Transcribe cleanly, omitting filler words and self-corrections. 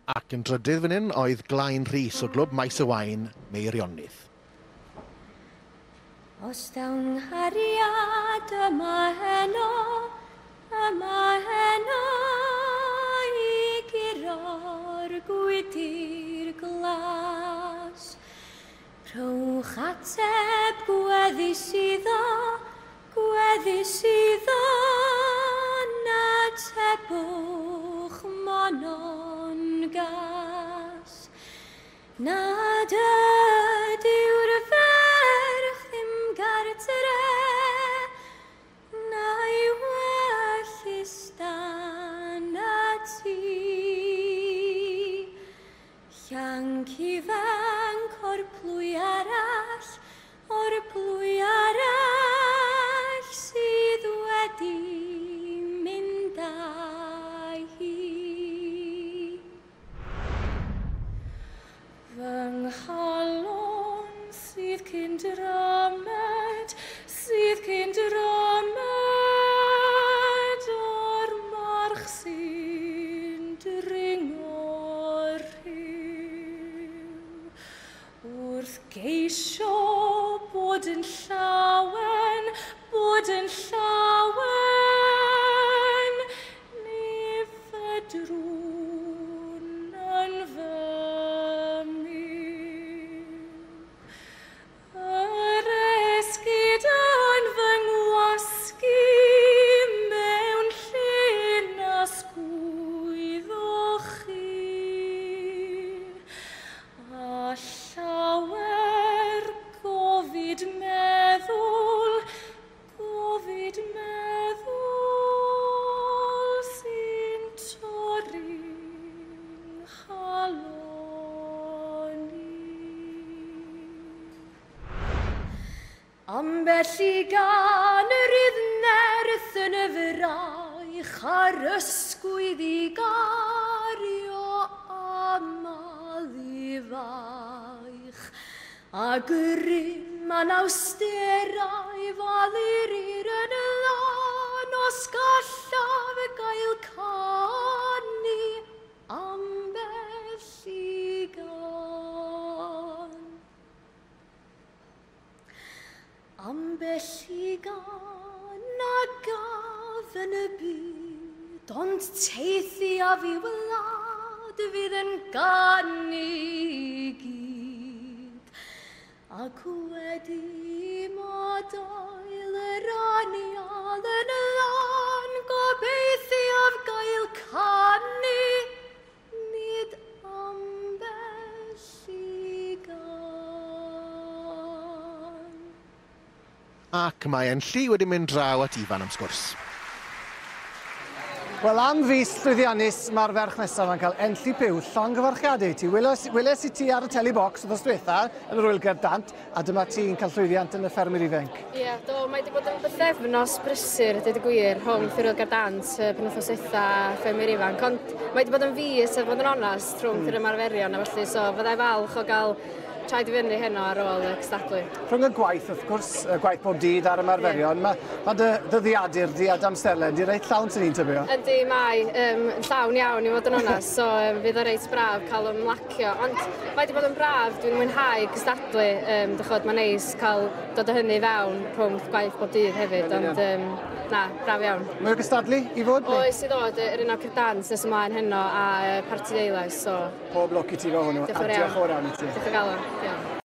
Ac yn drydydd fan hyn oedd Glain Rhys o glwb Maes y Waun, Meirionnydd. Os daw'n nghariad yma heno, yma heno, i guro'r gwydir glas. Rhowch ateb gweddus iddo, gweddus iddo, na tebwch mono'n gas. Nad ydyw'r ferch ddim gartre, na'i wellys dan y tŷ. Llanc ifanc o'r plwy arall, o'r plwy arall sydd wedi mynd â hi. Fy nghalon sydd cyn drymed, sydd cyn drymed o'r march sy'n dringo'r rhiw. Wrth geisio bod yn llawen, bod yn llawen, ni fedrwn yn fy myw. Yr esgid yn fy ngwasgu mewn llun ysgwyddoch chi. A llawer gofid meddwl, gofid meddwl sy'n torri'n nghalon i. Ambell i gân rydd nerth yn y fraich ar ysgwydd i gario aml i faich. A grym anawsterau falurir yn y lan os gallaf gael canu ambell i gân. Ambell i gân a gaf yn y byd, ond teithiaf i wlad fydd yn ganu i gyd. Ac wedi madael yr anial yn y lan, gobeithiaf gael canu, nid ambell i gân. Ac mae Enlli wedi mynd draw at Ifan am sgwrs. Wel, am fis llwyddiannus mae'r ferch nesaf yn cael Enlli Pugh, llongyfarchiadau i ti. Weles i ti ar y teli box wythnos diwetha yn yr Ŵyl Gerdd Dant, a dyma ti'n cael llwyddiant yn y ffermwyr ifanc. Ie, yeah, do, mae wedi bod yn bythefnos brysur, dweud y gwir, rhwng yr Ŵyl Gerdd Dant, penwythnos dwytha, ffermwyr ifanc, ond mae wedi bod yn fis, er bod yn onast, rhwng yr ymarferion a felly, so fyddai falch o gael traed i fyny heno ar ôl y cystadlu. Rhwng y gwaith, wrth gwrs, y gwaith bob dydd a'r ymarferion, mae dy ddyddiadur di a amserlen di reit llawn sy'n ni'n tybio. Yndi, mae, yn llawn iawn i fod yn onast, so fydd o reit braf cael ymlacio. Ond mae wedi bod yn braf, dwi'n mwynhau cystadlu, dych mae'n neis cael dod o hynny fewn rhwng gwaith bob dydd hefyd, ond na, braf iawn. Mwy o gystadlu i fod? Oes i ddod, yr un o'r cerdd dant nes ymlaen heno a parti Deuloes, so Pob lwc i ti efo hwnnw, Diolch a yn fawr diolch yn fawr iawn i ti. Diolch o galon. Diolch.